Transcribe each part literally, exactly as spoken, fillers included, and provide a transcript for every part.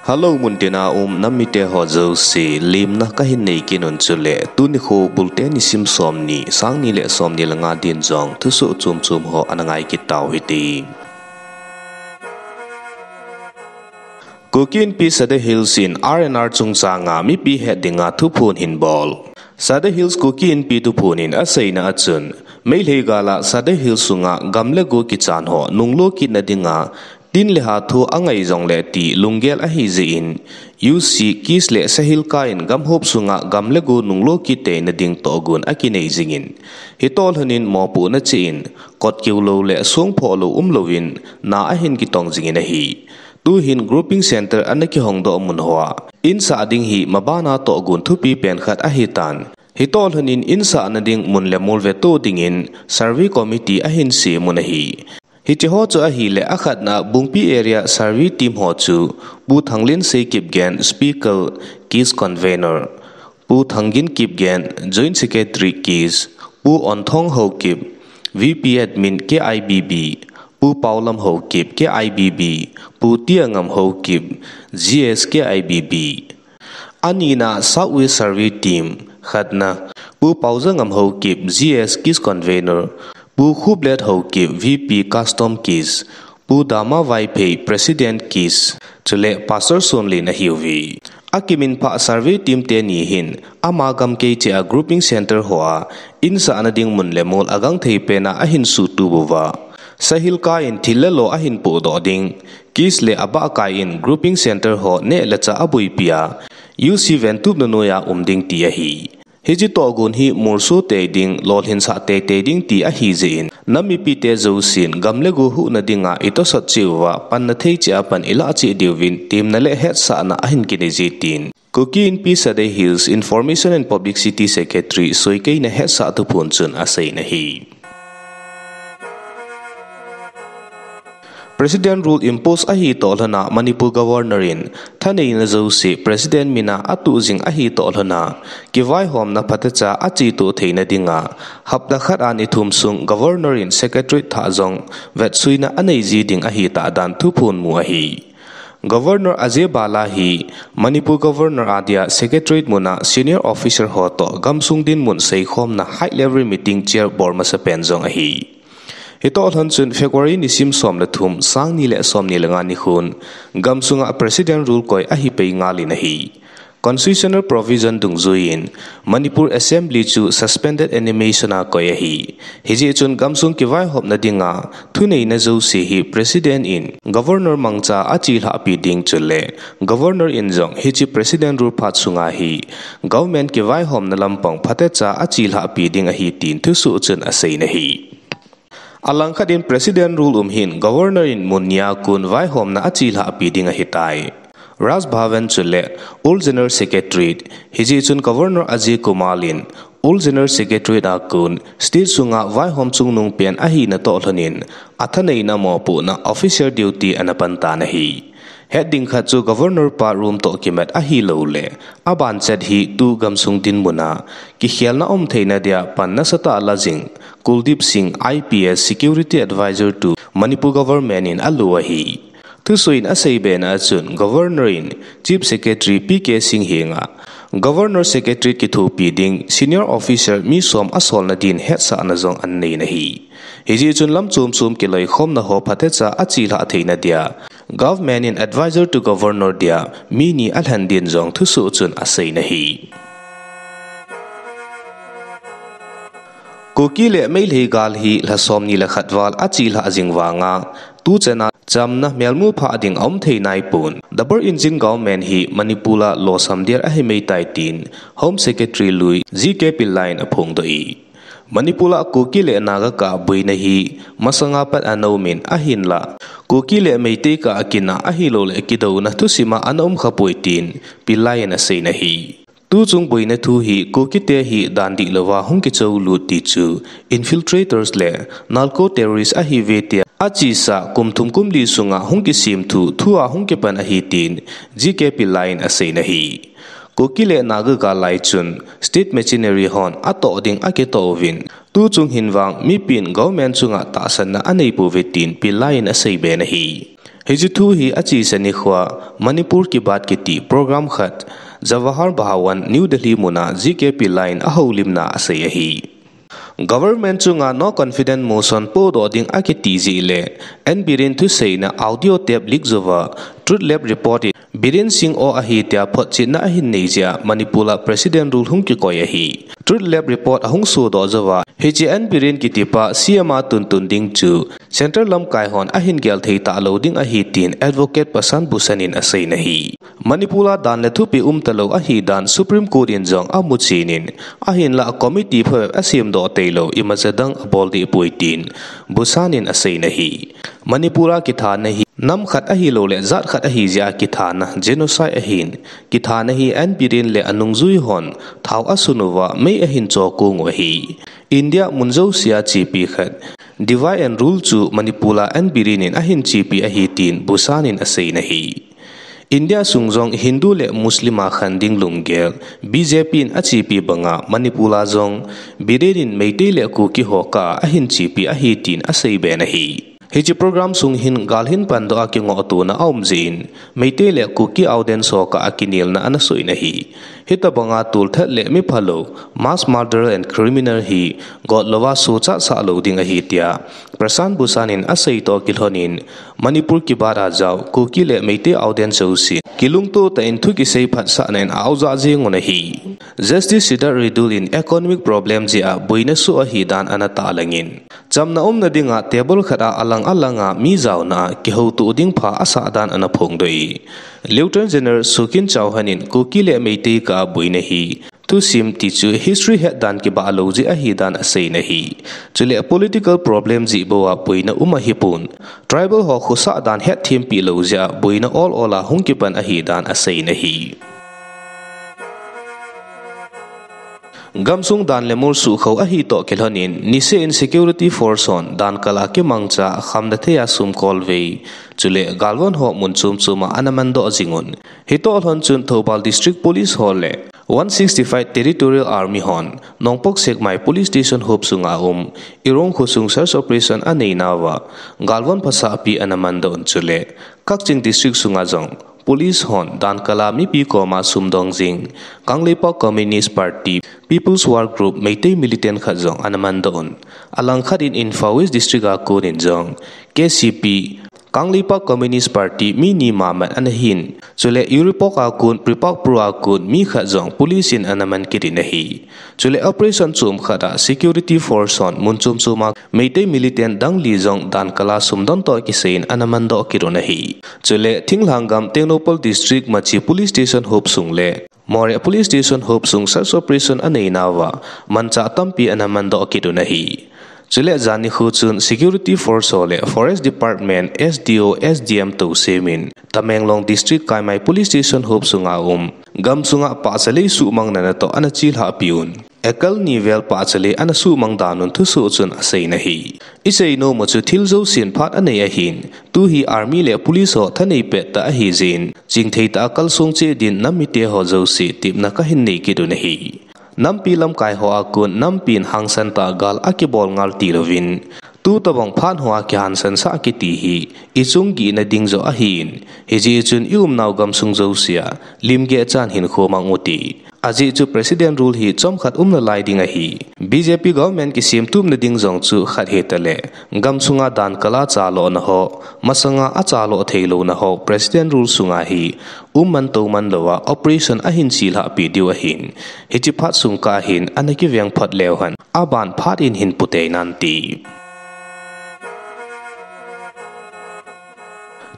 Hello, muntina um nam mite ho jouse, lemna kahin nei kit un chule, tuni kho bulte nisim som ni, sang ni le som ni le nga din jong thusoh chom chom ho ana ngai kit tau hite. Kuki Inpi Sadar Hills in R and R chungchanga mipi het dinga thuphon hin bol. Sadar Hills Kuki Inpi thuphon in aseina a chun, Meitei gal a Sadar Hills sunga gam le go kichan ho nunglo kitna dinga tin le ha thu angai jongle ti lunggel ahi jeh in, U C, KIS le SAHILCA in gamhop sunga gam le go nunglo kit theina ding tohgon akinei jingin, hitoh lhonin mopohna cheh in, kot keu lou le song phoh lou umlouvin, na ahin kitong jingin ahi. Tuhin grouping center ana kihong doh mun hoa, in sah ding hi mabana tohgon thupi pen khat ahitan. Hitoh lhonin in sahna ding mun le mol veto dingin survey committee ahin sem un ahi. Hiche ho chu ahile akhatna Bungpi area survey team ho chu Pu Thanglinsei Kipgen, Speaker, KIS Convener, Pu Thangin Kipgen, Joint Secretary, KIS, Pu Onthong Haokip, V P Admin, K I B B, Pu Paolam Haokip, K I B B, Pu Tiangam Haokip, G S, K I B B. Anina South West Survey Team, khatna Pu Paojangam Haokip, G S, KIS Convener, Pu Khuplet Haokip, V P Custom, KIS, Pu Dama Vaiphei, President, KIS, chule Pastor Sonlin ahiuve. Akiminphah survey team teni hin, ama gamkei cheh a grouping center hoa, in sahna ding mun le mol agangthei pena ahin suhtup uva, SAHILCA in thil le lo ahin pohdoh ding, KIS le abahkai in grouping center ho neh le chah aboipi a, U C ventupna noiya um ding ti ahi. Hiche tohgon hi molso tei ding, lolhinsah teitei ding ti ahi jeh in, nam mipite jousen gam le go huhna dinga itosot cheh uva, panna thei cheh a pan ilah cheh diuvin, temna le hetsahna ahin kinei je tin, Kuki Inpi Sadar Hills Information and Publicity Secretary Soikeina hetsah thuphon chun aseina ahi. President rule impose ahi toh lhona Manipur Governor in thaneina jouse President mina atuh jing ahi toh lhona kivaihomna phatecha achetoh theina dinga hapta khat a ni thum sung Governor in Secretariat thah jong vetsuina anei ji ding ahitah dan thuphon mu ahi. Governor Ajay Bhalla hi Manipur Governor adia Secretariat muna senior officer ho toh gamsung dinmun seikhomna high level meeting chair bol masapen jong ahi. Hitoh lhon chun February nisim som le thum, sang ni le som ni le nga nikhon gamsunga President rule koi ahipei ngalin ahi. Constitutional provision dungjuiyin Manipur Assembly chu suspended animation a koi ahi. Hijeh chun gamsung kivaihopna dinga thuneina jouse hi President in Governor mangcha achelhahpi ding chule Governor in jong hiche President rule phat sunga hi government kivaihomna lampang phatecha achelhahpi ding ahi tin thusoh chun aseina ahi. Alangkhat in President rule um hin Governor in mun nia kon vaihomna achelhahpi ding ahitai. Raj Bhavan chule Old General Secretariat, hijeh chun Governor Ajay Kumar in Old General Secretariat a kon state sunga vaihom chungnungpen ahina toh lhonin athaneina mopohna official duty ana pantan ahi. Het ding khat chu Governor pa room toh kimat ahilouleh, abanchet hi tu gamsung dinmuna kikhelna um theina dia pan nasatah a la jing Kuldeep Singh, I P S, Security Advisor to Manipur Government in alo ahi. Thusoh in aseibena a chun Governor in Chief Secretary P K Singh henga Governor Secretariat kithopi ding senior officer mi som asolna din hetsahna jong ananei ahi. Hijeh chun lam chom chom kiloikhomna ho phatecha achelhah theina dia Government in Advisor to Governor dia mi ni alhen din jong thusoh chun aseina ahi. Kuki le Meitei gal hi lha somni le khat val achelhah jing vanga, tuchana chamna melmu phah ding aumthei naipon, double engine government hi Manipur a losam der ahimeitai tin Home Secretary lui G K Pillai in aphongdoh e. Manipur a Kuki le Naga kah a boina hi masanga pat ana umin ahinla, Kuki le Meitei kah a kina ahilouleh kidouna thusim a ana umkhapoi tin Pillai in aseina ahi. Tuchung boina thu hi Kukite hi dan dihlouva hung kichoulut ti chu infiltrators le narco terrorist ahiuve tia achesa kum thum kum li sunga hung kisemthu thua hung kipan ahi tin G K Pillai in aseina ahi. Kuki le Naga gal lai chun state machinery hon atoh ding akitoh uvin, tuchung hin vang mipin government chunga tahsanna aneipouve tin Pillai in aseiben ahi. Hiche thu hi achesa nikhoa Manipur Ki Baat kiti program khat Jawahar Bhawan, New Delhi muna G K P line a houlimna a sei ahi. Government chunga no confidence motion podoh ding akiti jeh le N Biren thuseina audio tape leak jouva Truth Lab report in Biren Singh aw ahi tia photchetna ahin nei jeh a Manipur a President Rule hung kikoi ahi. Truth Lab report ahung sodoh jouva hiche N Biren kitipa C M a tuntun ding chu Central lamkai hon ahin gel thei talou ding ahi tin Advocate Prashant Bhushan in aseina ahi. Manipur a dan le thupeh umtalou ahi dan Supreme Court in jong amuchen in, ahinlah committee phabep asemdoh tailou imacha dang abol dehpoi tin Bhushan in aseina ahi. Manipur a kithana hi nam khat ahilouleh jat khat ahi jeh a kithana genocide ahin, kithana hi N Biren le anungjui hon thao asun uva mei ahin chokong u ahi. India mun jousea chepi khat divide and rule chu Manipur a N Biren in ahin chepi ahi tin Bhushan in aseina ahi. India sung jong Hindu le Muslim a khan ding lunggel B J P in achepi banga Manipur a jong Biren in Meitei le Kuki ho kah a ahin chepi ahi tin aseiben ahi. Hiche program sung hin gal hin pandoh a kingohtona aum jeh in Meitei le Kuki audience ho kah a kinelna ana soh in ahi. Hitobanga tolthat le miphalou mass murderer and criminal hi gotlouva sochat sahlou ding ahi tia Prashant Bhushan in asei toh kilhon in Manipur Ki Baat a jao Kuki le Meitei audience jousen kilungto tah in thu kisei phatsahna in aojah jeng un ahi. Justice Siddharth Redul in economic problem jeh a boina soh ahi dan ana tahlang in, chamna umna dinga table khat a alang alanga mi jaona a kihoutoh ding pha asah dan ana phongdoh e. Lieutenant General Sukin Chauhan in Kuki le Meitei kah a boina hi thusim tichu history het dan kibah lou jeh ahi dan aseina ahi. Chule political problem jeh bou a boina um ahipon, tribal ho khosah dan hetthempeh lou jeh a boina ol ol a hung kipan ahi dan aseina ahi. Gamsung dan le mol suhkhou ahi toh kilhon in niseh in security force hon dan kal a kimangcha khamna thei a sum kolvei chule galvon ho mun chom chom a ana mandoh jing un, hitoh lhon chun Thoubal District Police ho le one sixty-five Territorial Army hon Nongpok Sekmai Police Station hop sunga um Irong khosung search operation aneinauva galvon phasahpi ana mandoh un chule Kakching District sunga jong Police hon dan kal a mipi koma sum dong jing Kangleipak Communist Party People's War Group Meitei militant khat jong ana mandoh un. Alangkhat in Imphal West District a kon in jong K C P Kangleipak Communist Party mi ni mamat ana hin. Chule Uripok a kon, Prepak Pro a kon mi khat jong police in ana man kit in ahi. Chule operation chom khat a security force hon mun chom chom a Meitei militant dang li jong dan kal a sum don toh kisai in ana mandoh kit un ahi. Chule thinglhang gam Tengnoupal District Machi Police Station hop sung le Moreh Police Station hop sung search operation aneinauva manchah tampi ana mandoh kit un ahi. Chule jan nikho chun security force ho le Forest Department S D O, S D M tousem in Tamenglong District Kaimai Police Station hop sunga um gamsunga pahcha lei suhmang na natoh ana chelhahpi un. Ekal ni vel pahcha lei ana suhmang dan un thusoh chun aseina ahi. Isei nom u chu thil jousen phat anei ahin, tu hi army le police ho thanei pettah ahi jeh in, chingthei tah a kalsong cheh din nam mite ho jouse tepna kahin nei kit un ahi. Nampi lamkai ho a kon, nampi in hangsan tah a gal akibol ngal tilouvin, tutobang phat hoa kihangsan sah kiti hi ichung gihna ding joh ahin, hijeh chun i umnau gamsung jouse a limgeh chan hinkho mang ute. Ajeh chu President Rule hi chomkhat um nalai ding ahi. B J P government kisem tupna ding jong chu khat hitaleh, gamsunga dan kal a chalhahna ho, masanga achalhah theilouna ho President Rule sunga hi um man tou man louva operation ahin chelhahpi diu ahin, hiche phat sung kah hin ana kiveng phot leu hen, aban phat in hin putei nante.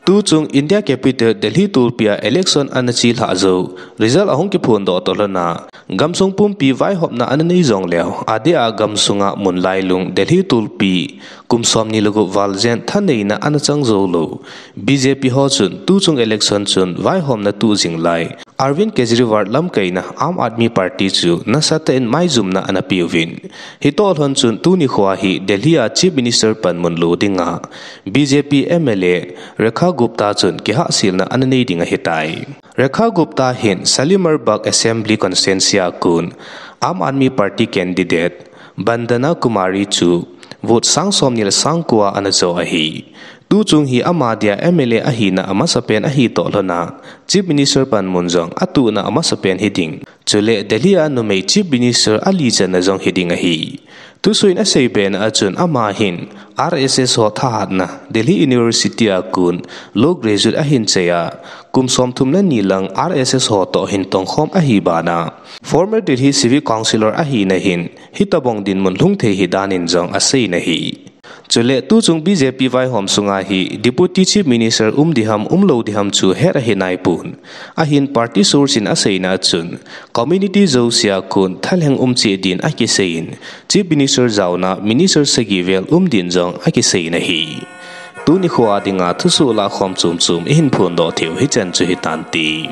Tuchung India capital Delhi tolpi a election ana chelhah jou, result ahung kiphondoh toh lhon a, gamsung pumpi vaihopna ana nei jongleu, adeh a gamsunga mun lailung Delhi tolpi kum somni le gup val jen thaneina ana chang joulou B J P ho chun tuchung election chun vaihomna tuh jing lai Arvind Kejriwal lamkaina Aam Aadmi Party chu nasatah in maijumna ana peuvin. Hitoh lhon chun tuni khoa hi Delhi a Chief Minister panmun lo dinga B J P M L A Rekha Gupta chun kihahselna ana nei ding ahitai. Rekha Gupta hin Shalimar Bagh Assembly Constituency a kon Aam Aadmi Party candidate Vandana Kumari chu vote sang somni le sang ko a ana jo ahi. Tuchung hi ama dia M L A ahina amasapen ahi toh lhona, Chief Minister panmun jong atuhna amasapen hiding. Chule Delhi a numei Chief Minister ali channa jong hiding ahi. Thusoh in aseibe na achun ama hin R S S ho thahatna Delhi University a kon law graduate ahin chai a, kum somthum le ni lang R S S ho toh hin tongkhom ahi bana, former Delhi Civic Councillor ahina hin hitobang dinmun lhung thei hidan in jong aseina ahi. Chule tuchung B J P vaihom sunga hi Deputy Chief Minister um diham umlou diham chu het ahi naipon. Ahin party source in aseina achun, community jousea kon thalheng um cheh din akiseiyin, Chief Minister jaona Minister sagi vel um din jong akiseina ahi. Tuni khoa dinga thusoh lahkhom chomchom ihin phondoh theiu hichan chu hitante.